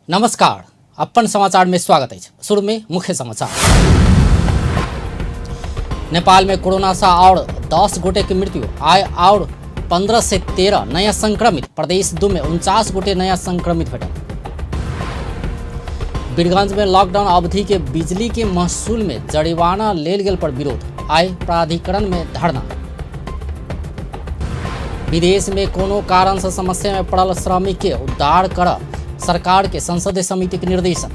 नमस्कार, अपन समाचार में स्वागत अछि। शुरू में मुख्य समाचार। नेपाल में कोरोना से और 10 गोटे के मृत्यु, आय और 15 से 13 नया संक्रमित। प्रदेश 2 में 49 गोटे नया संक्रमित भेटल। बीरगंज में लॉकडाउन अवधि के बिजली के महसूल में जरिमाना लेल गेल पर विरोध, आय प्राधिकरण में धरना। विदेश में कोनो कारण से समस्या में पड़ल श्रमिक के उद्धार कर सरकार के संसदीय समिति के निर्देशन।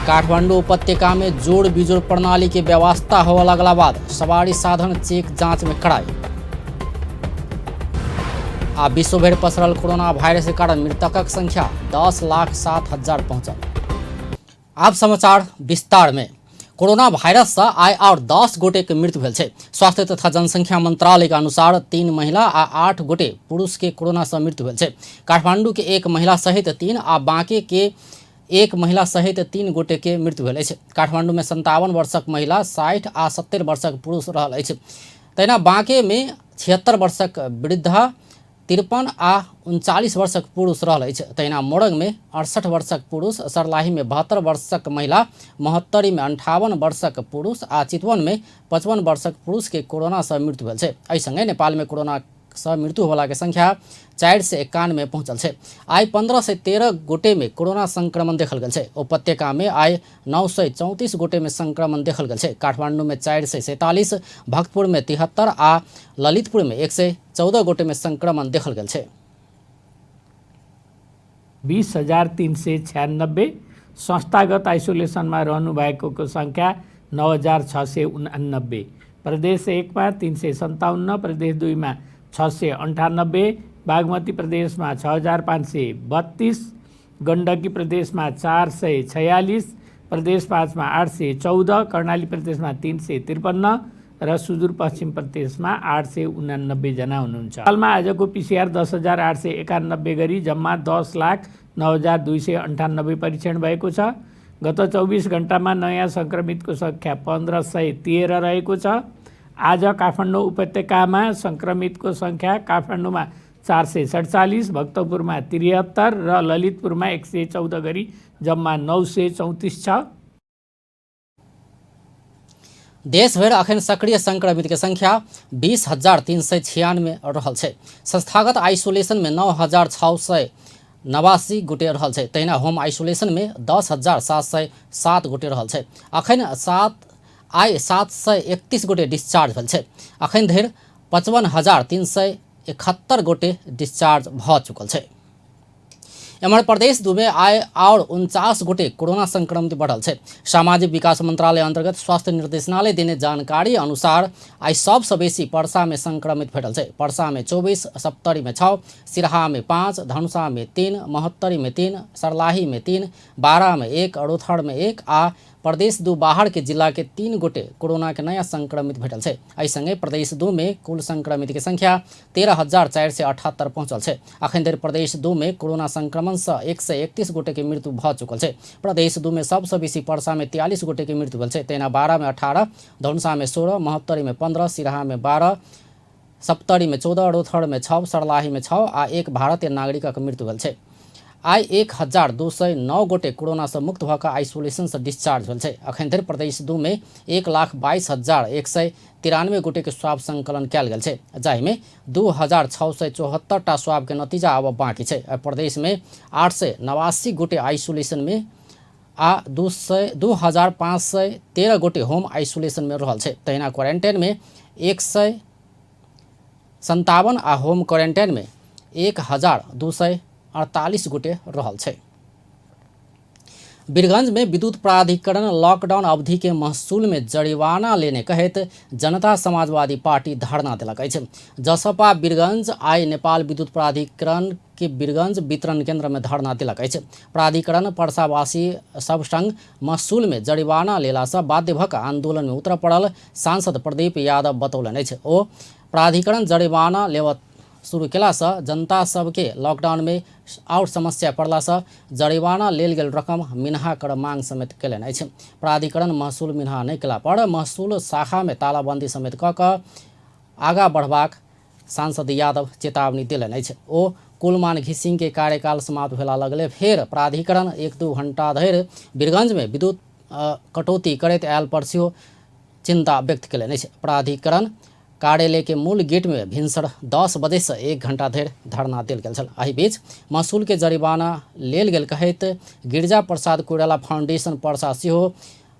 काठमांडू उपत्यका में जोड़ बिजोड़ प्रणाली के व्यवस्था होने लगला बाद सवारी साधन चेक जांच में कड़ाई। आ विश्व भरि पसरल कोरोना वायरस के कारण मृतकक संख्या 10,07,000 पहुंचल। आब समाचार विस्तार में। कोरोना वायरस से आइ और 10 गोटे के मृत्यु भेल छै। स्वास्थ्य तथा जनसंख्या मंत्रालय के अनुसार 3 महिला आ 8 गोटे पुरुष के कोरोना से मृत्यु भेल छै। काठमांडू के 1 महिला सहित 3 आ बांके के 1 महिला सहित 3 गोटे के मृत्यु भेल अछि। काठमांडू में 57 वर्षक महिला, 60 आ 70 वर्षक पुरुष रहल अछि। तहिना बांके में 76 वर्षक वृद्धा, 53 आ 39 वर्षक पुरुष रहल अछि। तहिना मोरंग में 68 वर्षक पुरुष, सर्लाही में 72 वर्षक महिला, महोत्तरी में 58 वर्षक पुरुष आ चितवन में 55 वर्षक पुरुष के कोरोना से मृत्यु भेल छै। एहि संगे नेपाल में कोरोना से मृत्यु होला के संख्या 491 पहुंचल छै। आइ 15 से 13 गोटे में कोरोना संक्रमण देखल गेल छै। उपत्यका में आइ 934 गोटे में संक्रमण देखल गेल छै। काठमांडू में 447, भक्तपुर में 73 आ ललितपुर में 114 गोटे में संक्रमण देखल गेल छै। 20,396, संस्थागत आइसोलेसनमा रहनुभएकोको सङ्ख्या 9,689, प्रदेश 1 मा 357, प्रदेश 2 मा 698, बागमती प्रदेशमा 6,532, गण्डकी प्रदेशमा 446, प्रदेश 5 मा 814, कर्णाली प्रदेशमा 353 र सुदूरपश्चिम प्रदेशमा 889 जना हुनुहुन्छ। नेपालमा आजको पिसिआर 10,891 गरी जम्मा 10,09,298 परीक्षण भएको छ। गत 24 घण्टामा नयाँ सङ्क्रमितको सङ्ख्या 1,513 रहेको छ। आज काठमाडौँ उपत्यकामा सङ्क्रमितको सङ्ख्या काठमाडौँमा 447, भक्तपुरमा 73 र ललितपुरमा 114 गरी जम्मा 934 छ। देशभरि अखन सक्रिय संक्रमित के संख्या 20,396 रहल छै। संस्थागत आइसोलेशन में 9,689 गोटे रहल छै। तहिना होम आइसोलेशन में 10,707 गोटे रहल छै। अखन आइ 731 गोटे डिस्चार्ज भेल छै। अखन धरि 55,371 गोटे डिस्चार्ज भऽ चुकल छै। एम्हर प्रदेश 2 में आइ और 49 गोटे कोरोना संक्रमित बढ़ल छै। सामाजिक विकास मंत्रालय अंतर्गत स्वास्थ्य निर्देशनालय देने जानकारी अनुसार आइ सबसँ बेसी परसा में संक्रमित भेटल छै। परसा में 24, सप्तरी में 6, सिरहा में 5, धनुषा में 3, महोत्तरी में 3, सर्लाही में 3, बारा में 1, रौथर में 1 आ प्रदेश 2 बाहर के जिला के 3 गोटे कोरोना के नया संक्रमित भेटल छै। एहि संगे प्रदेश 2 में कुल संक्रमित के संख्या 13,478 पहुंचल छै। अखन धरि प्रदेश 2 में कोरोना संक्रमण से 131 गोटे के मृत्यु भऽ चुकल छै। प्रदेश 2 में सबसँ बेसी परसा में 43 गोटे के मृत्यु भेल छै। तहिना बारा में 18, धनुषा में 16, महोत्तरी में 15, सिरहा में 12, सप्तरी में 14, रौथर में 6, सर्लाही में 6 आ 1 भारतीय नागरिकक मृत्यु भेल छै। आइ 1,209 गोटे कोरोना से मुक्त भऽ कऽ आइसोलेशन से डिस्चार्ज भेल छै। अखन धरि प्रदेश 2 में 1,22,193 गोटे के स्वाब संकलन कयल गेल छै, जाहिमे 2,674 टा स्वाब के नतीजा आब बाँकी छै। एहि प्रदेश में 889 गोटे आइसोलेशन में आ 2,513 गोटे होम आइसोलेशन में रहल छै। तहिना क्वारेंटाइन में 157 आ होम क्वारेंटाइन में 1,248 गोटे रहल छै। बीरगंज में विद्युत प्राधिकरण लॉकडाउन अवधि के महसूल में जरिमाना लेने कहैत जनता समाजवादी पार्टी धरना देलक अछि। जसपा बीरगंज आइ नेपाल विद्युत प्राधिकरण के बीरगंज वितरण केंद्र में धरना देलक अछि। प्राधिकरण परसावासी सब संग महसूल में जरिमाना लेला से बाध्य भऽ कऽ आंदोलन में उतर पड़ल सांसद प्रदीप यादव बतौलनि अछि। ओ प्राधिकरण जरिमाना लेबऽ शुरू केलासँ जनता सबके लॉकडाउन में और समस्या पड़लासँ जरिमाना लेल गेल रकम मिन्हा कर मांग समेत केलनि अछि। प्राधिकरण महसूल मिन्हा नहि केला पर महसूल शाखा में तालाबंदी समेत कऽ कऽ आगाँ बढ़बाक सांसद यादव चेतावनी देलनि अछि। ओ कुलमान घिसिंग के कार्यकाल समाप्त भेला लगले फेर प्राधिकरण 1-2 घंटा धरि वीरगंज में विद्युत कटौती करैत आयल पर सेहो चिंता व्यक्त कयलनि अछि। प्राधिकरण कार्यालय के मूल गेट में भिनसर 10 बजे से 1 घंटा धरि धरना देल गेल छल। एहि बीच महसूल के जरिमाना लेल गेल कहैत गिरिजा प्रसाद कोइराला फाउंडेशन पर्सा सेहो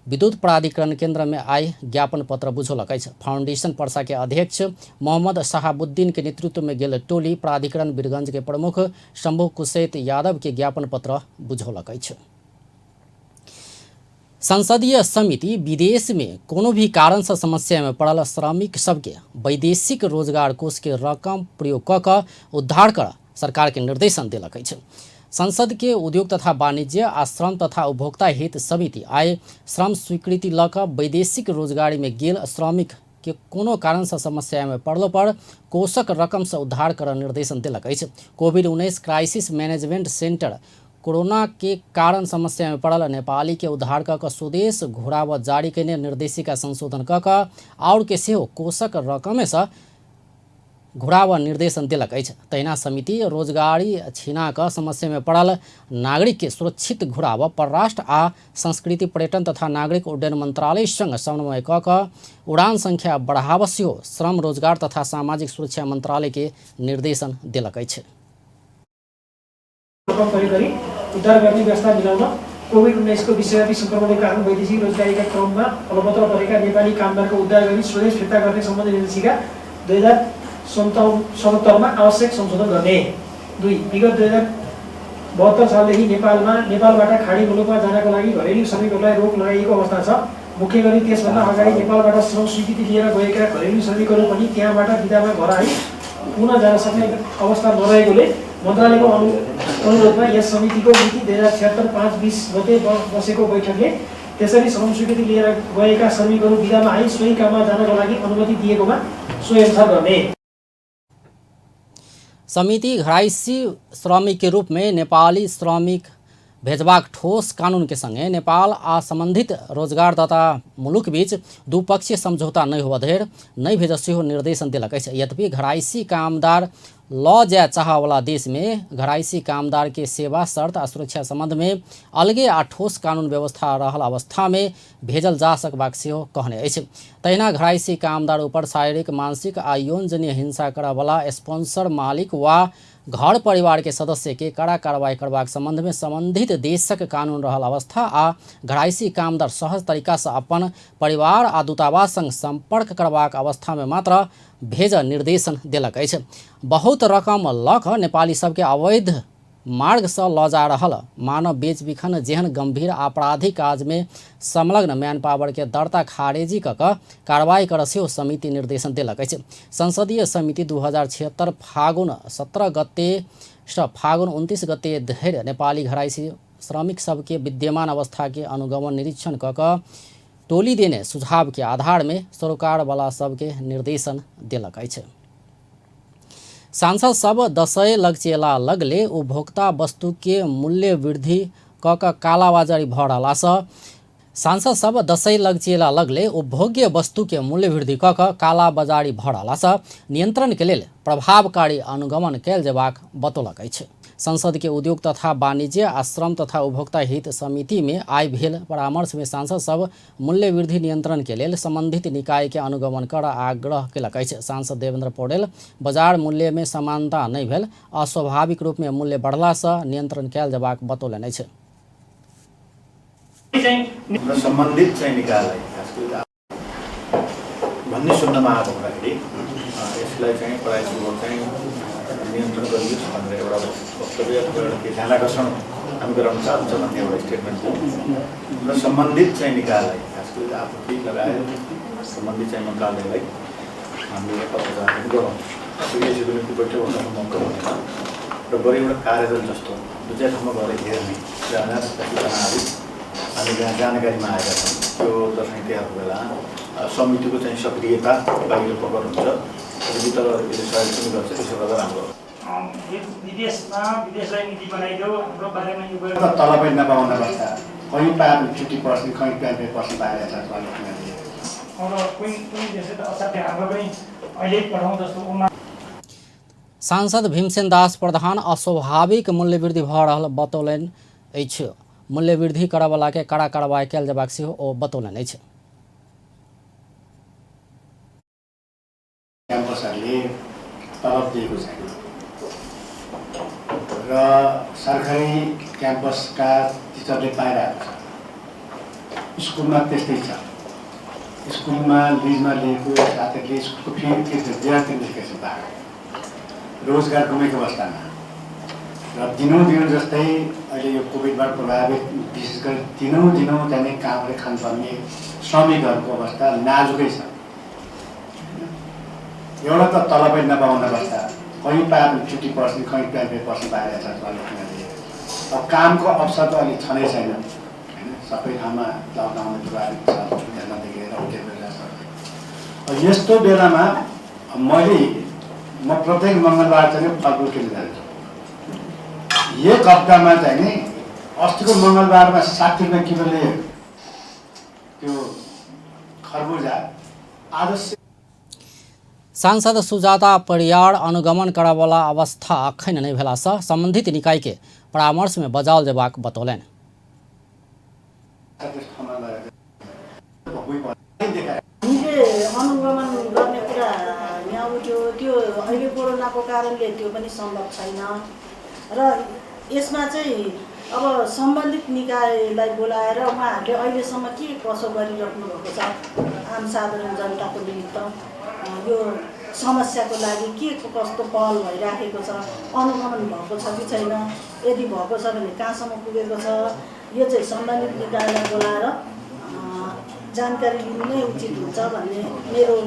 विद्युत प्राधिकरण केंद्र में आई ज्ञापन पत्र बुझौलक अछि। फाउंडेशन पर्सा के अध्यक्ष मोहम्मद शहाबुद्दीन के नेतृत्व में गेल टोली प्राधिकरण वीरगंज के प्रमुख शंभु कुशैत यादव के ज्ञापन पत्र बुझौलक अछि। संसदीय समिति विदेश में कोनो भी कारण से समस्या में पड़ल श्रमिक सबके वैदेशिक रोजगार कोष के रकम प्रयोग कऽ कऽ उद्धार कर सरकार के निर्देशन देलक अछि। संसद के उद्योग तथा वाणिज्य आ श्रम तथा उपभोक्ता हित समिति आइ श्रम स्वीकृति लऽ कऽ वैदेशिक रोजगारी में गेल श्रमिक के कोनो कारण से समस्या में पड़लो पर कोषक रकम से उद्धार कर निर्देशन देलक अछि। कोविड-19 क्राइसिस मैनेजमेंट सेंटर कोरोना के कारण समस्या में पड़ल नेपाली के उद्धार कऽ कऽ स्वदेश घुराबऽ जारी कयने निर्देशिका संशोधन कऽ कऽ आओर के सेहो कोषक रकमेसँ घुराबऽ निर्देशन देलक अछि। तहिना समिति रोजगारी छीना कऽ समस्या में पड़ल नागरिक के सुरक्षित घुराबऽ परराष्ट्र आ संस्कृति पर्यटन तथा नागरिक उड्डयन मंत्रालय संग समन्वय कऽ कऽ उड़ान संख्या बढ़ाबऽ सेहो श्रम रोजगार तथा सामाजिक सुरक्षा मंत्रालय के निर्देशन देलक अछि। रकम प्रयोग गरी उद्धार गर्ने व्यवस्था मिलाउन कोभिड-19 को विश्वव्यापी सङ्क्रमणको कारण वैदेशिक रोजगारीका क्रममा अलपत्र परेका नेपाली कामदारको उद्धार गरी स्वदेश फिर्ता गर्ने सम्बन्धी निर्देशिका 2077 मा आवश्यक संशोधन गर्ने। 2. विगत 2072 सालदेखि नेपालबाट खाडी मुलुकमा जानका लागि घरेलु श्रमिकहरूलाई रोक लगाइएको अवस्था छ। मुख्य गरी त्यसभन्दा अगाडि नेपालबाट श्रम स्वीकृति लिएर गएका घरेलु श्रमिकहरू पनि त्यहाँबाट बिदामा घर I पुनः जान सक्ने अवस्था नरहेकोले मन्त्रालयको अनुरोधमा यस समितिको मिति 2076 5/20 गते बसेको बैठकले त्यसरी श्रम स्वीकृति लिएर गएका श्रमिकहरू बिदामा I सोही काममा जानका लागि अनुमति दिएकोमा सोही अनुसार गर्ने। समिति घराइसी श्रमिक के रूप में नेपाली श्रमिक भेजबाक ठोस कानून के संगे नेपाल आ संबंधित रोजगारदाता मुलुक बीच द्विपक्षीय समझौता नहि होबऽ धरि नहि भेजऽ सेहो निर्देशन देलक अछि। यद्यपि घराइसी कामदार लऽ जाय चाहऽवला देश में घराइसी कामदार के सेवा शर्त आ सुरक्षा संबंध में अलगे आ ठोस कानून व्यवस्था रहल अवस्था में भेजल जा सकबाक सेहो कहने अछि। तहिना घराइसी कामदार ऊपर शारीरिक, मानसिक आ यौनजन्य हिंसा करऽवला स्पॉन्सर मालिक वा घर परिवार के सदस्य के कड़ा कार्रवाई करबाक संबंध में संबंधित देशक कानून रहल अवस्था आ घराइसी कामदार सहज तरीका से अपन परिवार आ दूतावास संग संपर्क करबाक अवस्था में मात्र भेज निर्देशन देलक अछि। बहुत रकम लऽ कऽ नेपाली सबके अवैध मार्ग से लऽ जा रहल मानव बेच बिखन जेहन गंभीर आपराधिक काज में संलग्न मैन पावर के दर्ता खारेजी कऽ कऽ कार्रवाई करऽ सेहो समिति निर्देशन देलक अछि। संसदीय समिति 2076 फागुन 17 गते सँ फागुन 29 गते धरि नेपाली घराइसी श्रमिक सबके विद्यमान अवस्था के अनुगमन निरीक्षण कऽ कऽ टोली देने सुझाव के आधार में सरोकारवाला सबके निर्देशन देलक अछि। सांसद सब दसैँ लगचेला लगले उपभोक्ता वस्तु के मूल्य वृद्धि कऽ कऽ कालाबाजारी भऽ रहलासँ सांसद सब दसैँ लगचेला लगले उपभोग्य वस्तु के मूल्य वृद्धि कऽ कऽ कालाबाजारी भऽ रहलासँ नियंत्रण के लेल प्रभावकारी अनुगमन कयल जेबाक बतौलक अछि। संसद के उद्योग तथा वाणिज्य आ श्रम तथा उपभोक्ता हित समिति में आइ भेल परामर्श में सांसद सब मूल्य वृद्धि नियंत्रण के लेल संबंधित निकाय के अनुगमन कर आग्रह केलक अछि। सांसद देवेंद्र पौडेल बाजार मूल्य में समानता नहि भेल अस्वाभाविक रूप में मूल्य बढ़ला सँ नियंत्रण कयल जेबाक बतौलनि अछि। र सम्बन्धित चाहिँ निकायलाई खास गरी भन्ने सुन्नमा आएको हुँदाखेरि यसलाई चाहिँ कडाइपूर्वक चाहिँ नियन्त्रण गरियोस् भनेर एउटा वक्तव्य अथवा एउटा केही ध्यानाकर्षण हामी गराउन चाहन्छ भन्ने एउटा स्टेटमेन्ट थियो र सम्बन्धित चाहिँ निकायलाई खास गरी आपूर्ति लगायत सम्बन्धित चाहिँ मन्त्रालयलाई हामीले एउटा पत्रचार पनि गरौँ। यसको निम्ति बैठक हुन मौका हुँदैन र बरु एउटा कार्यदल जस्तो दुई चार ठाउँमा गएर हेर्ने र हजार सूचनाहरू हामी जहाँ जानकारीमा आएका छौँ त्यो दसैँ तिहारको बेला समितिको चाहिँ सक्रियता बाहिर पकड हुन्छ र यसले सहयोग पनि गर्छ, त्यसो गर्दा राम्रो हो। विदेशमा विदेशलाई नीति बनाइदेऊ हाम्रो बारेमा यो तलब पनि नपाउने अवस्था, कहीँ पायो भने 50%, कहीँ 95% पाइरहेछ उनीहरूले। अब कुनै कुनै देशले त असाध्यै हाम्रो पनि अहिले पठाउँ जस्तो उमा। सांसद भीमसेन दास प्रधान अस्वाभाविक मूल्य वृद्धि भऽ रहल बतौलनि अछि। मूल्य वृद्धि करऽवला के कड़ा कार्रवाई कयल जेबाक सेहो ओ बतौलनि अछि। क्याम्पसहरूले तलब दिएको छैन र सरकारी क्याम्पसका टिचरले पाइरहेको छ। स्कुलमा त्यस्तै छ। स्कुलमा लिजमा लिएको साथीहरूले स्कुलको फी तिर्दै छ, रोजगार गुमेको अवस्थामा र दिनौँ दिनौँ जस्तै अहिले यो कोभिडबाट प्रभावित विशेष गरी दिनौँ दिनौँ चाहिँ कामले खानुपर्ने श्रमिकहरूको अवस्था नाजुकै छ। एउटा त तलबै नपाउने अवस्था, कहीँ पाए पनि 50%, कहीँ 25% पाइरहेको छ तलब। अब कामको अवसर त अहिले छँदै छैन होइन, सबै ठाउँमा लकडाउनले प्रभावित छ, ध्यानदेखि लिएर होटेल। यस्तो बेलामा म प्रत्येक मङ्गलबार चाहिँ फलफुल किन्न जान्छु। एक हप्तामा चाहिँ नि अस्तिको मङ्गलबारमा 60 रुपियाँ किलोले त्यो खरबुजा आज। सांसद सुजाता परियार अनुगमन करऽवला अवस्था अखन नहि भेलासँ संबंधित निकाय के परामर्श में बजाओल जेबाक बतौलनि। हामीले अनुगमन गर्ने कुरा यहाँ उठ्यो, त्यो अहिले कोरोनाको कारणले त्यो पनि सम्भव छैन र यसमा चाहिँ अब सम्बन्धित निकायलाई बोलाएर उहाँहरूले अहिलेसम्म के कसो गरिराख्नु भएको छ, आम साधारण जनताको निमित्त यो समस्याको लागि के कस्तो पहल भइराखेको छ, अनुगमन भएको छ कि छैन, यदि भएको छ भने कहाँसम्म पुगेको छ, यो चाहिँ सम्बन्धित निकायलाई बोलाएर जानकारी लिनु नै उचित हुन्छ भन्ने मेरो।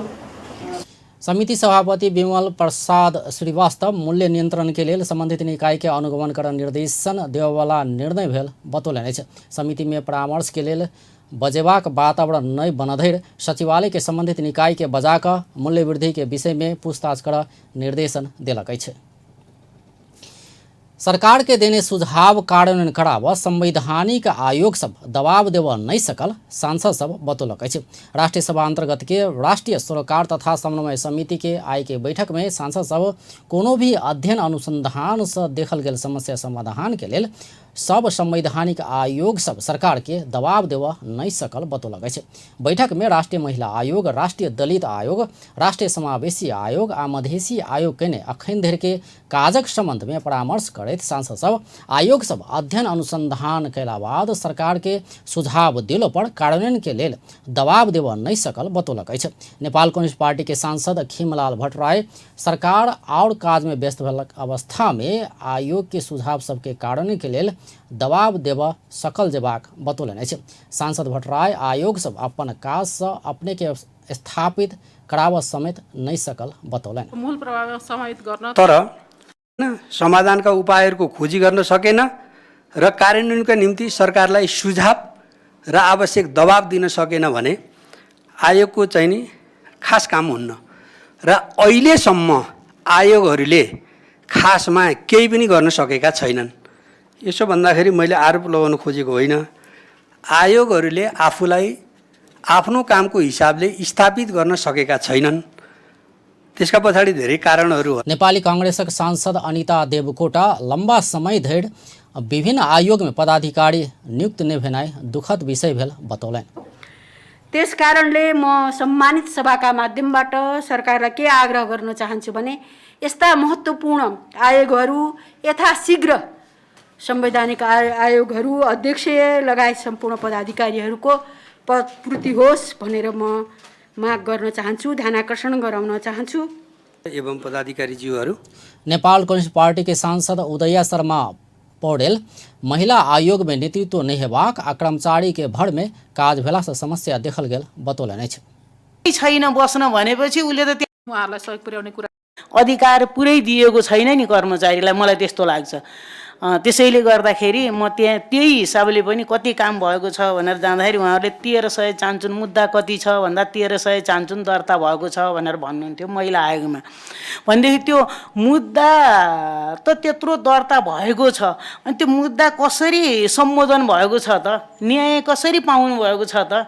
समिति सभापति विमल प्रसाद श्रीवास्तव मूल्य नियंत्रण के लेल संबंधित निकाय के अनुगमन कर निर्देशन देववाला निर्णय भेल बतौलनि अछि। समिति में परामर्श के लेल बजेबाक वातावरण नहि बनधरि सचिवालय के संबंधित निकाय के बजा कऽ मूल्य वृद्धि के विषय में पूछताछ कर निर्देशन देलक अछि। सरकार के देने सुझाव कार्यान्वयन कराबऽ संवैधानिक आयोग सब दबाव देबऽ नहि सकल सांसद सब बतौलक अछि। राष्ट्रीय सभा अंतर्गत के राष्ट्रीय सरोकार तथा समन्वय समिति के आइ के बैठक में सांसद सब कोनो भी अध्ययन अनुसंधान से देखल गेल समस्या समाधान के लेल सब संवैधानिक आयोग सब सरकार के दबाव देबऽ नहि सकल बतौलक अछि। बैठक में राष्ट्रीय महिला आयोग, राष्ट्रीय दलित आयोग, राष्ट्रीय समावेशी आयोग आ मधेसी आयोग केने अखन धरि के काजक संबंध में परामर्श करैत सांसद सब आयोग सब अध्ययन अनुसंधान कयला बाद सरकार के सुझाव देलो पर कार्यान्वयन के लेल दबाव देबऽ नहि सकल बतौलक अछि। नेपाल कम्युनिस्ट पार्टी के सांसद खीमलाल भट्टराई सरकार और काज में व्यस्त भेल अवस्था में आयोग के सुझाव सबके कार्यान्वयन के लेल दबाव देबऽ सकल जेबाक बतौलनि अछि। सांसद भट्टराई आयोग सब अपन काज से अपने के स्थापित कराबऽ समेत नहि सकल बतौलनि। मूल प्रभावमा समाहित गर्न तर समाधानका उपायहरूको खोजी गर्न सकेन र कार्यान्वयनका निम्ति सरकारलाई सुझाव र आवश्यक दबाब दिन सकेन भने आयोगको चाहिँ नि खास काम हुन्न र अहिलेसम्म आयोगहरूले खासमा केही पनि गर्न सकेका छैनन्। यसो भन्दाखेरि मैले आरोप लगाउन खोजेको होइन, आयोगहरूले आफूलाई आफ्नो कामको हिसाबले स्थापित गर्न सकेका छैनन्। त्यसका पछाडि धेरै कारणहरू। नेपाली कांग्रेसक सांसद अनिता देवकोटा लंबा समय धरि विभिन्न आयोग में पदाधिकारी नियुक्त नहि भेनाइ दुखद विषय भेल बतौलनि। त्यस कारणले म सम्मानित सभाका माध्यमबाट सरकारलाई के आग्रह गर्न चाहन्छु भने यस्ता महत्त्वपूर्ण आयोगहरू यथाशीघ्र संवैधानिक आयोगहरू अध्यक्ष लगायत सम्पूर्ण पदाधिकारीहरूको पदपूर्ति होस् भनेर म माग गर्न चाहन्छु, ध्यानाकर्षण गराउन चाहन्छु। एवं पदाधिकारीज्यूहरू। नेपाल कम्युनिस्ट पार्टी के सांसद उदया शर्मा पौडेल महिला आयोग में नेतृत्व नहि हेबाक आ कर्मचारी के भर में काज भेला से समस्या देखल गेल बतौलनि अछि। छैन बस्न भनेपछि उसले त उहाँहरूलाई सहयोग पुर्याउने कुरा अधिकार पुरै दिएको छैन नि कर्मचारीलाई, मलाई त्यस्तो लाग्छ। त्यसैले गर्दाखेरि म त्यहाँ त्यही हिसाबले पनि कति काम भएको छ भनेर जाँदाखेरि उहाँहरूले 1300 चान्चुन मुद्दा कति छ भन्दा 1300 चान्चुन दर्ता भएको छ भनेर भन्नुहुन्थ्यो महिला आयोगमा। भनेदेखि त्यो मुद्दा त त्यत्रो दर्ता भएको छ, अनि त्यो मुद्दा कसरी सम्बोधन भएको छ त, न्याय कसरी पाउनु भएको छ त?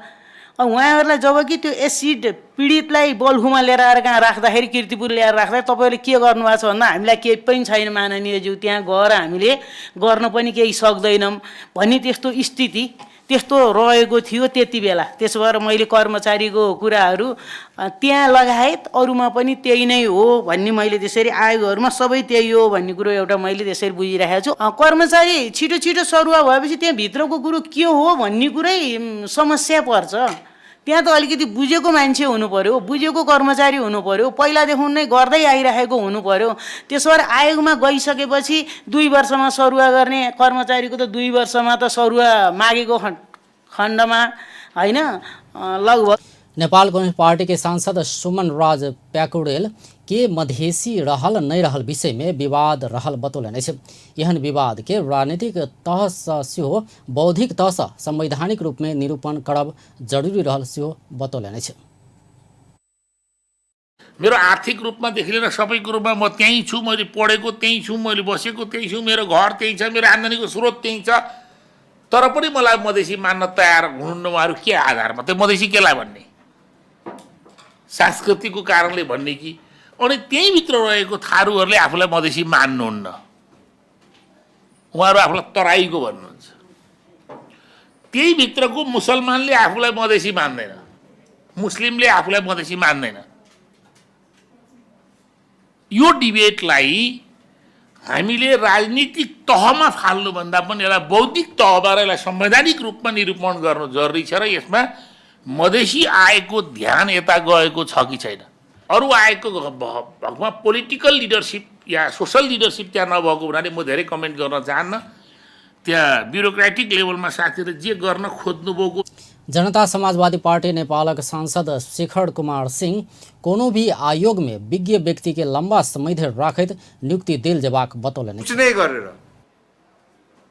उहाँहरूलाई जबकि त्यो एसिड पीडितलाई बल्खुमा लिएर आएर कहाँ राख्दाखेरि, किर्तिपुर ल्याएर राख्दा तपाईँले के गर्नुभएको छ भन्दा हामीलाई केही पनि छैन माननीयज्यू, त्यहाँ गएर हामीले गर्न पनि केही सक्दैनौँ भन्ने त्यस्तो स्थिति त्यस्तो रहेको थियो त्यति बेला। त्यसो भएर मैले कर्मचारीको कुराहरू त्यहाँ लगायत अरूमा पनि त्यही नै हो भन्ने मैले त्यसरी आयोगहरूमा सबै त्यही हो भन्ने कुरो एउटा मैले त्यसरी बुझिरहेको छु। कर्मचारी छिटो छिटो सरुवा भएपछि त्यहाँ भित्रको कुरो के हो भन्ने कुरै समस्या पर्छ। त्यहाँ त अलिकति बुझेको मान्छे हुनु पर्यो, बुझेको कर्मचारी हुनु पर्यो, पहिलादेखि नै गर्दै आइरहेको हुनु पर्यो। त्यसो भएर आयोगमा गइसकेपछि 2 वर्षमा सरुवा गर्ने कर्मचारीको त 2 वर्षमा त सरुवा मागेको खण्डमा हैन लगभग। नेपाल कम्युनिस्ट पार्टी के सांसद सुमन राज प्याकुरेल के मधेसी रहल नहीं रहल विषय में विवाद रहल बतौलनि अछि। एहन विवाद के राजनीतिक तह सँ सेहो बौद्धिक तह सँ संवैधानिक रूप में निरूपण करब जरूरी रहल सेहो बतौलनि अछि। मेरो आर्थिक रूपमादेखि लिएर सबै कुरोमा म त्यहीँ छु, मैले पढेको त्यहीँ छु, मैले बसेको त्यहीँ छु, मेरो घर त्यहीँ छ, मेरो आम्दानीको स्रोत त्यहीँ छ, तर पनि मलाई मधेसी मान्न तयार हुनुहुन्न उहाँहरू के आधारमा? त्यो मधेसी केलाई भन्ने? संस्कृतिको कारणले भन्ने कि? अनि त्यहीँभित्र रहेको थारूहरूले आफूलाई मधेसी मान्नुहुन्न, उहाँहरू आफूलाई तराईको भन्नुहुन्छ। त्यहीभित्रको मुसलमानले आफूलाई मधेसी मान्दैन, मुस्लिमले आफूलाई मधेसी मान्दैन। यो डिबेटलाई हामीले राजनीतिक तहमा फाल्नुभन्दा पनि यसलाई बौद्धिक तहमा र यसलाई संवैधानिक रूपमा निरूपण गर्नु जरुरी छ र यसमा मधेसी आएको ध्यान यता गएको छ कि छैन? अरू आएको भएमा पोलिटिकल लिडरसिप या सोसल लिडरसिप त्यहाँ नभएको हुनाले म धेरै कमेन्ट गर्न चाहन्न। त्यहाँ ब्युरोक्रेटिक लेभलमा साथीहरूले जे गर्न खोज्नुभएको। जनता समाजवादी पार्टी नेपालक सांसद शेखर कुमार सिंह कोनो भी आयोग में विज्ञ व्यक्ति के लंबा समय धरि राखैत नियुक्ति देल जेबाक बतौलनि। कुछ नै गरेर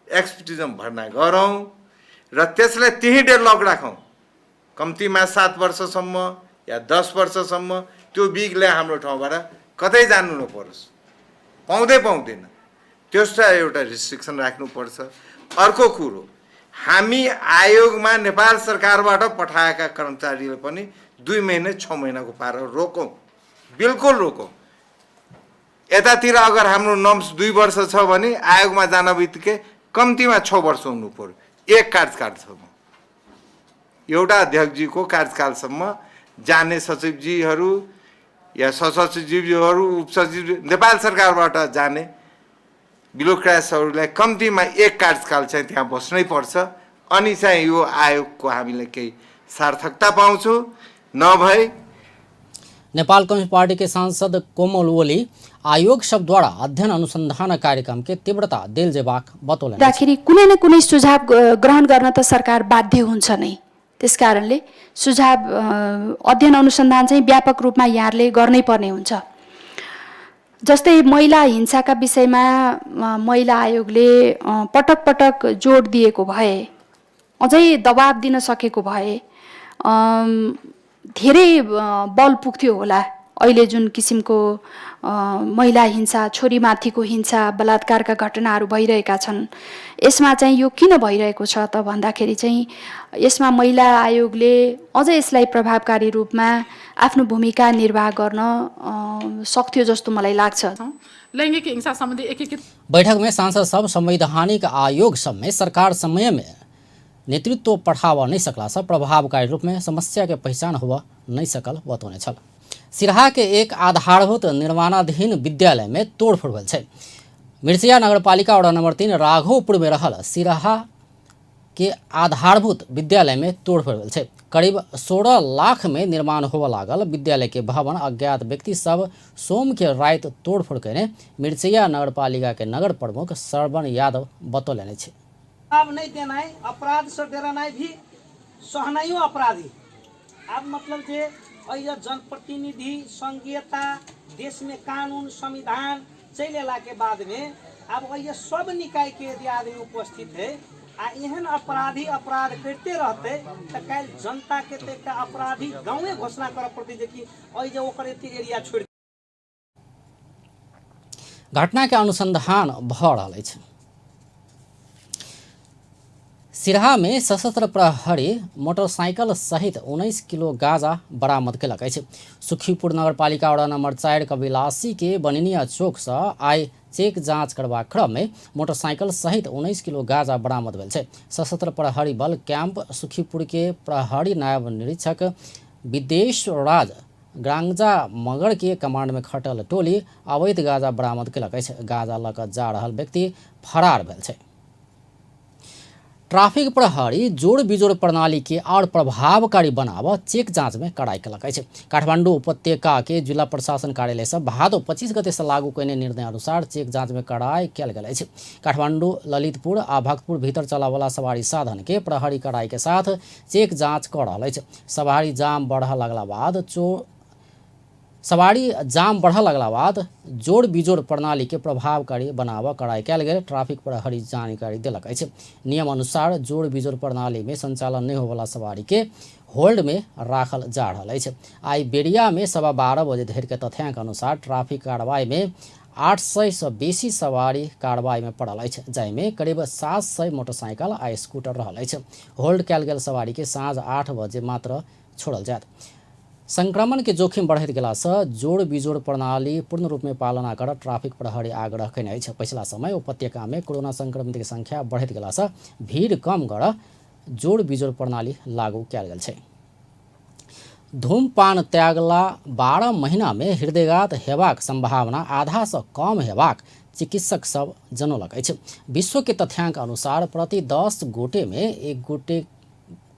एक्सपर्टिजम भर्ना गरौँ र त्यसलाई त्यही डेडलक राखौँ, कम्तीमा 7 वर्षसम्म या 10 वर्षसम्म त्यो विगलाई हाम्रो ठाउँबाट कतै जानु नपरोस्, पाउँदै पाउँदैन, त्यसलाई एउटा रिस्ट्रिक्सन राख्नुपर्छ। अर्को कुरो, हामी आयोगमा नेपाल सरकारबाट पठाएका कर्मचारीले पनि 2 महिना 6 महिनाको पारा रोकौँ, बिल्कुल रोकौँ। यतातिर अगर हाम्रो नर्म्स 2 वर्ष छ भने आयोगमा जान बित्तिकै कम्तीमा 6 वर्ष हुनु पर्यो एक कार्यकालसम्म, एउटा अध्यक्षजीको कार्यकालसम्म जाने सचिवजीहरू या सहसचिवजीहरू, उपसचिव, नेपाल सरकारबाट जाने ब्युरोक्राट्सहरूलाई कम्तीमा एक कार्यकाल चाहिँ त्यहाँ बस्नै पर्छ। अनि चाहिँ यो आयोगको हामीले केही सार्थकता पाउँछौँ। नभए नेपाल कम्युनिस्ट पार्टी के सांसद कोमल ओली आयोग सब द्वारा अध्ययन अनुसंधान कार्यक्रम के तीव्रता देल जेबाक बतौलनि। दाखेरि कुनै न कुनै सुझाव ग्रहण गर्न त सरकार बाध्य हुन्छ नै, त्यस कारणले सुझाव अध्ययन अनुसन्धान चाहिँ व्यापक रूपमा यहाँहरूले गर्नै पर्ने हुन्छ। जस्तै महिला हिंसाका विषयमा महिला आयोगले पटक पटक जोड दिएको भए, अझै दबाब दिन सकेको भए धेरै बल पुग्थ्यो होला। अहिले जुन किसिमको महिला हिंसा, छोरीमाथिको हिंसा, बलात्कारका घटनाहरू भइरहेका छन्, यसमा चाहिँ यो किन भइरहेको छ त भन्दाखेरि चाहिँ यसमा महिला आयोगले अझ यसलाई प्रभावकारी रूपमा आफ्नो भूमिका निर्वाह गर्न सक्थ्यो जस्तो मलाई लाग्छ। लैंगिक हिंसा सम्बन्धी एकीकृत बैठक में सांसद सब संवैधानिक आयोग सब में सरकार समय में नेतृत्व पठाव नहीं सकला से प्रभावकारी रूप में समस्या के पहचान हुआ नहीं सकल बतौने छल। सिरहा के एक आधारभूत निर्माणाधीन विद्यालय में तोड़फोड़ भेल छै। मिर्चिया नगरपालिका वार्ड नंबर 3 राघोपुर में रहल सिरहा के आधारभूत विद्यालय में तोड़फोड़ भेल छै। करीब 16 लाख में निर्माण होबय लागल विद्यालय के भवन अज्ञात व्यक्ति सब सोम के राति तोड़फोड़ कयने मिर्चिया नगरपालिका के नगर प्रमुख श्रवण यादव बतौलनि अछि। अब नहीं देनाइ, अपराध से डरनाइ भी सहनाइयो अपराधी। अब मतलब जे अहिया जनप्रतिनिधि संघीयता देश में कानून संविधान चलि अयला के बाद में अब अहिया सब निकाय के यदि आदमी उपस्थित है आ एहन अपराधी अपराध करते रहते तो काल्हि जनता के तो एक अपराधी गाँवे घोषणा करऽ पड़तै जे कि एहि जे ओकर एते एरिया छोड़ि। घटना के अनुसंधान भऽ रहल अछि। सिरहा में सशस्त्र प्रहरी मोटरसाइकिल सहित 19 किलो गांजा बरामद केलक अछि। सुखीपुर नगरपालिका वडा नंबर 4 कबिलासी के बनिनिया चौक से आइ चेक जांच करबाक क्रम में मोटरसाइकिल सहित 19 किलो गांजा बरामद भेल छै। सशस्त्र प्रहरी बल कैंप सुखीपुर के प्रहरी नायब निरीक्षक विदेश राज ग्रांगजा मगर के कमांड में खटल टोली अवैध गांजा बरामद केलक अछि। गांजा लऽ कऽ जा रहल व्यक्ति फरार भेल छै। ट्रैफिक प्रहरी जोड़ बिजोड़ प्रणाली के और प्रभावकारी बनाव चेक जांच में कड़ाई केलक अछि। काठमांडू उपत्यका के जिला प्रशासन कार्यालय से भादो 25 गते से लागू कयने निर्णय अनुसार चेक जांच में कड़ाई कयल गेल अछि। काठमांडू, ललितपुर आ भक्तपुर भीतर चलावला सवारी साधन के प्रहरी कड़ाई के साथ चेक जांच कऽ रहल अछि। सवारी जाम बढ़ऽ लगला बाद सवारी जाम बढ़ऽ लगला बाद जोड़ बिजोड़ प्रणाली के प्रभावकारी बनाबऽ कड़ाई कयल गेल ट्रैफिक प्रहरी जानकारी देलक अछि। नियम अनुसार जोड़ बिजोड़ प्रणाली में संचालन नहि होवला सवारी के होल्ड में राखल जा रहल अछि। आइ बेरिया में 12:15 बजे धरि के तथ्यांक अनुसार ट्रैफिक कार्रवाई में 800 सँ बेसी सवारी कार्रवाई में पड़ल अछि, जाहिमे करीब 700 मोटरसाइकिल आ स्कूटर रहल अछि। होल्ड कयल गेल सवारी के साँझ 8 बजे मात्र छोड़ल जायत। संक्रमण के जोखिम बढ़ैत गेलासँ जोड़ बिजोड़ प्रणाली पूर्ण रूप में पालना कर ट्रैफिक प्रहरी आग्रह कयने अछि। पछिला समय उपत्यका में कोरोना संक्रमित के संख्या बढ़ैत गेलासँ भीड़ कम कर जोड़ बिजोड़ प्रणाली लागू कयल गेल छै। धूमपान त्यागला 12 महीना में हृदयघात हेबाक संभावना आधा सँ कम हेबाक चिकित्सक सब जनौलक अछि। विश्व के तथ्यांक अनुसार प्रति 10 गोटे में 1 गोटे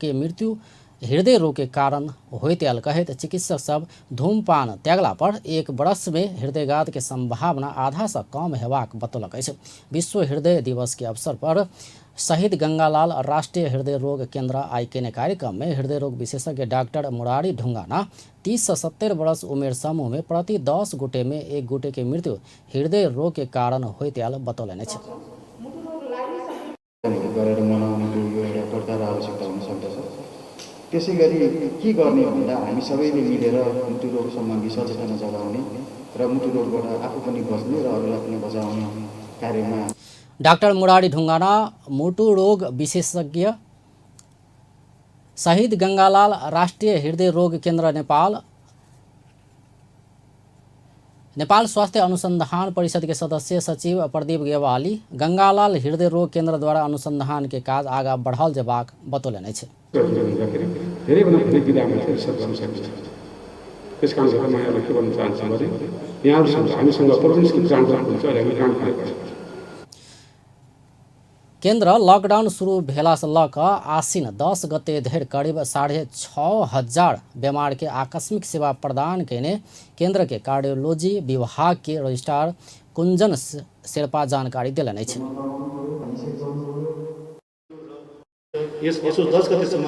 के मृत्यु हृदय रोग के कारण होइत आयल कहैत चिकित्सक सब धूमपान त्यागला पर 1 वर्ष में हृदयघात के संभावना आधा सँ कम हेबाक बतौलक अछि। विश्व हृदय दिवस के अवसर पर शहीद गंगालाल राष्ट्रीय हृदय रोग केंद्र आइ केने कार्यक्रम में हृदय रोग विशेषज्ञ डॉक्टर मुरारी ढुंगाना 30 से 70 वर्ष उमेर समूह में प्रति 10 गोटे में 1 गोटे के मृत्यु हृदय रोग के कारण होइत आयल बतौलनि अछि। गरेर मनाउनुको यो एउटा दरकार आवश्यकता हुन सक्दछ। त्यसै गरी के गर्ने भन्दा हामी सबैले मिलेर मुटु रोग सम्बन्धी सचेतना जगाउने र मुटु रोगबाट आफू पनि बच्ने र अरूलाई पनि बचाउने कार्यमा डाक्टर मुरारी ढुंगाना मुटु रोग विशेषज्ञ शहीद गंगालाल राष्ट्रीय हृदय रोग केंद्र नेपाल, नेपाल स्वास्थ्य अनुसंधान परिषद के सदस्य सचिव प्रदीप गेवाली गंगालाल हृदय रोग केंद्र द्वारा अनुसंधान के काज आगा बढ़ल जेबाक बतौलनि अछि। धेरैभन्दा धेरै विधामा चाहिँ रिसर्च गर्न सकिन्छ। त्यस कारणले गर्दा म यहाँलाई के भन्न चाहन्छु भने यहाँहरूसँग हामीसँग प्रोभिन्सको ग्रान्ट हुन्छ, अहिले हामी ग्रान्ट खाएको छौँ। केंद्र लॉकडाउन शुरू भेलासँ लऽ कऽ आसिन 10 गते धरि करीब 6,500 बेमार के आकस्मिक सेवा प्रदान कयने केंद्र के कार्डियोलॉजी विभाग के रजिस्ट्रार कुंजन शेर्पा जानकारी देलनि अछि। यस असोज 10 गतेसम्म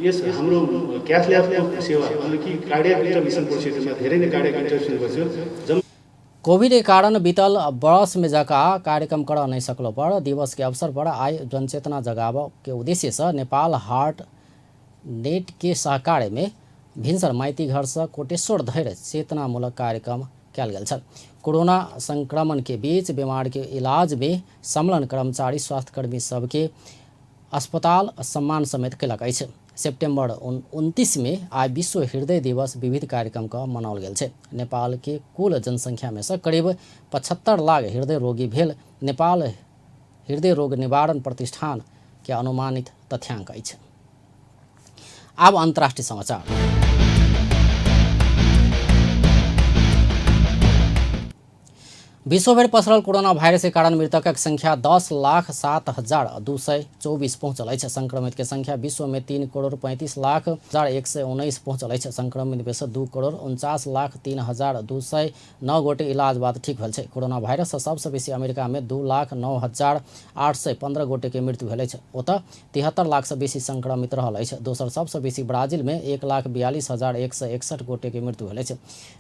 यस हाम्रो क्याथ ल्याबको सेवा मतलब कि कार्डियाक इन्टरभेन्सन प्रोसिजरमा धेरै नै कार्डियाक इन्टरभेन्सन गर्छु। कोविड के कारण बीतल वर्ष में जका कार्यक्रम कर नहीं सकलो पर दिवस के अवसर पर आइ जनचेतना जगाव के उद्देश्य से नेपाल हार्ट नेट के सहकार्य में भिनसर माइती घर से कोटेश्वर धरि चेतनामूलक कार्यक्रम कयल गेल छल। कोरोना संक्रमण के बीच बीमार के इलाज में संलग्न कर्मचारी स्वास्थ्यकर्मी सबके अस्पताल सम्मान समेत कयलक अछि। सेप्टेम्बर 29 में आइ विश्व हृदय दिवस विविध कार्यक्रम का मनाओल गेल छै। नेपाल के कुल जनसंख्या में से करीब 75 लाख हृदय रोगी भेल नेपाल हृदय रोग निवारण प्रतिष्ठान के अनुमानित तथ्यांक अछि। आब अंतर्राष्ट्रीय समाचार। विश्वभरि पसरल कोरोना वायरस के कारण मृतकक संख्या 10,07,224 पहुंचल अछि। संक्रमित के संख्या विश्व में 3,35,00,119 पहुंचल अछि। संक्रमित में से 2,49,03,209 गोटे इलाज बाद ठीक भेल छै। कोरोना वायरस से सबसँ बेसी अमेरिका में 2,09,815 गोटे के मृत्यु भेल अछि। ओतऽ 73 लाख से बेसी संक्रमित रहल अछि। दोसर सबसँ बेसी ब्राजील में 1,42,161 गोटे के मृत्यु भेल अछि।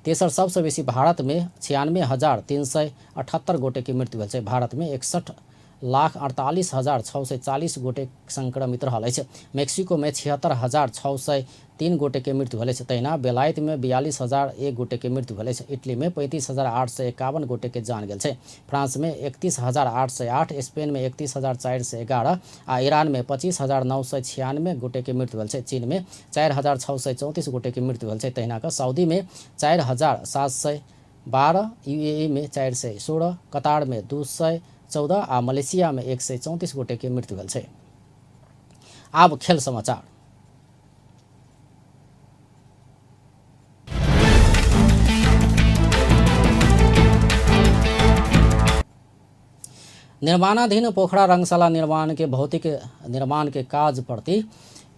तेसर सबसँ बेसी भारत में 96,378 गोटे के मृत्यु भेल छै। भारत में 61 1,48,640 गोटे संक्रमित रहल अछि। मेक्सिको में 76,603 गोटे के मृत्यु भेल अछि। तहिना बेलायत में 42,001 गोटे के मृत्यु भेल अछि। इटली में 35,851 गोटे के जान गेल छै। फ्रांस में 31,808, स्पेन में 31,411 आ ईरान में 25,996 गोटे के मृत्यु भेल छै। चीन में 4,634 गोटे के मृत्यु भेल छै। तहिना कऽ सऊदी में 4,712, यूएई में 416, कतार में 214 आ मलेशिया में 134 गोटे के मृत्यु भेल छै। आब खेल समाचार। निर्माणाधीन पोखरा रंगशाला निर्माण के भौतिक निर्माण के काज प्रति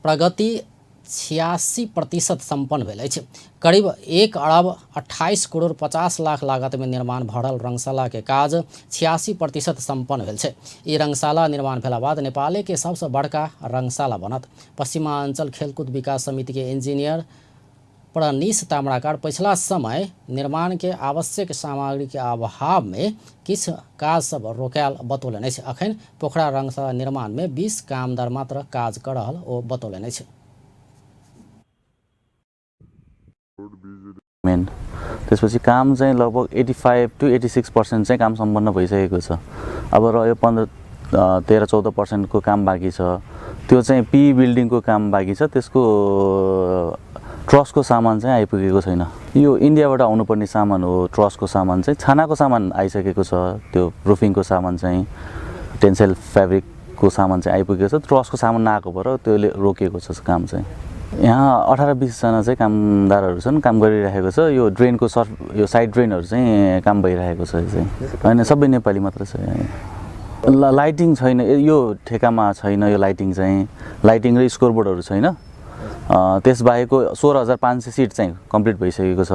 प्रगति 86% सम्पन्न भेल अछि। करीब 1 अरब 28 करोड़ 50 लाख लागत में निर्माण भऽ रहल रंगशाला के काज 86% सम्पन्न भेल छै। ई रंगशाला निर्माण भेला बाद नेपाले के सबसँ बड़का रंगशाला बनत। पश्चिमांचल खेलकूद विकास समिति के इंजीनियर प्रणीश ताम्राकार पछिला समय निर्माण के आवश्यक सामग्री के अभाव में किछु काज सब रोकायल बतौलनि अछि। अखन पोखरा रंगशाला निर्माण में 20 कामदार मात्र काज कऽ रहल ओ बतौलनि अछि। मेन त्यसपछि काम चाहिँ लगभग 85 to 86% चाहिँ काम सम्पन्न भइसकेको छ। अब रह्यो 13-14% को काम बाँकी छ। त्यो चाहिँ पी बिल्डिङको काम बाँकी छ। त्यसको ट्रसको सामान चाहिँ आइपुगेको छैन। यो इन्डियाबाट आउनुपर्ने सामान हो। ट्रसको सामान चाहिँ छानाको सामान आइसकेको छ। त्यो रुफिङको सामान चाहिँ टेन्सेल फेब्रिकको सामान चाहिँ आइपुगेको छ। ट्रसको सामान नआएको भएर त्यसले रोकिएको छ काम चाहिँ। यहाँ 18-20 जना चाहिँ कामदारहरू छन्, काम गरिरहेको छ। यो ड्रेनको यो साइड ड्रेनहरू चाहिँ काम भइरहेको छ। चाहिँ होइन, सबै नेपाली मात्र छ। लाइटिङ छैन, यो ठेकामा छैन। यो लाइटिङ चाहिँ लाइटिङ र स्कोरबोर्डहरू छैन। त्यसबाहेकको 16,500 सिट चाहिँ कम्प्लिट भइसकेको छ।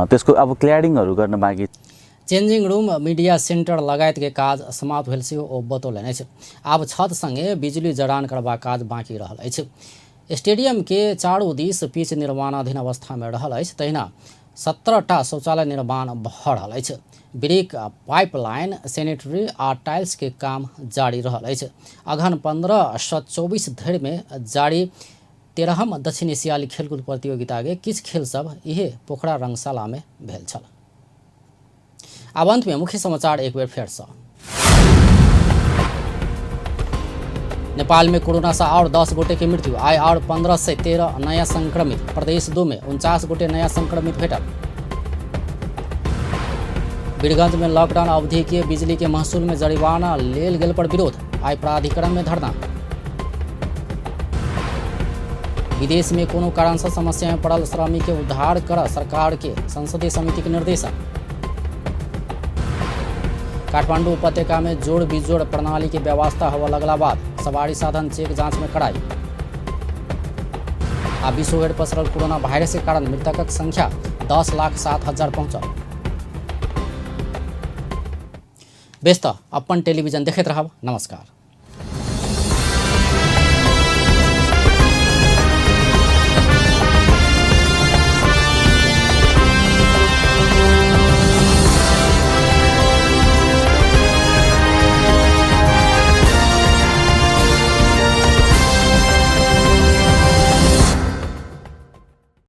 त्यसको अब क्ल्याडिङहरू गर्न बाँकी। चेन्जिङ रूम, मीडिया सेंटर लगायत के काज समाप्त भेल सेहो ओ बतौलनि अछि। आब छत संगे बिजुली जड़ान करबाक काज बाँकी रहल अछि। स्टेडियम के चारू दिस पिच निर्माणाधीन अवस्था में रहल अछि। तहिना 17टा शौचालय निर्माण भऽ रहल अछि। ब्रिक, पाइपलाइन, सैनिटरी आ टाइल्स के काम जारी रहल अछि। अगहन 15 से 24 धरि में जारी 13म दक्षिण एशियाली खेलकूद प्रतियोगिता के किछु खेल सब इहे पोखरा रंगशाला में भेल छल। आब अंत में मुख्य समाचार एक बेर फेर से। नेपाल में कोरोना से और 10 गोटे के मृत्यु, आइ और 1513 नया संक्रमित। प्रदेश 2 में 49 गोटे नया संक्रमित भेटल। वीरगंज में लॉकडाउन अवधि के बिजली के महसूल में जरिमाना लेल गेल पर विरोध, आइ प्राधिकरण में धरना। विदेश में कोनो कारण से समस्या में पड़ल श्रमिक के उद्धार कर सरकार के संसदीय समिति के निर्देशन। काठमांडू उपत्यका में जोड़ बिजोड़ प्रणाली के व्यवस्था होबय लगला बाद सवारी साधन चेक जांच में कड़ाई। आ विश्वभरि पसरल कोरोना वायरस के कारण मृतकक संख्या 10,07,000 पहुंचल। बेस त अपन टेलीविजन देखैत रहब। नमस्कार।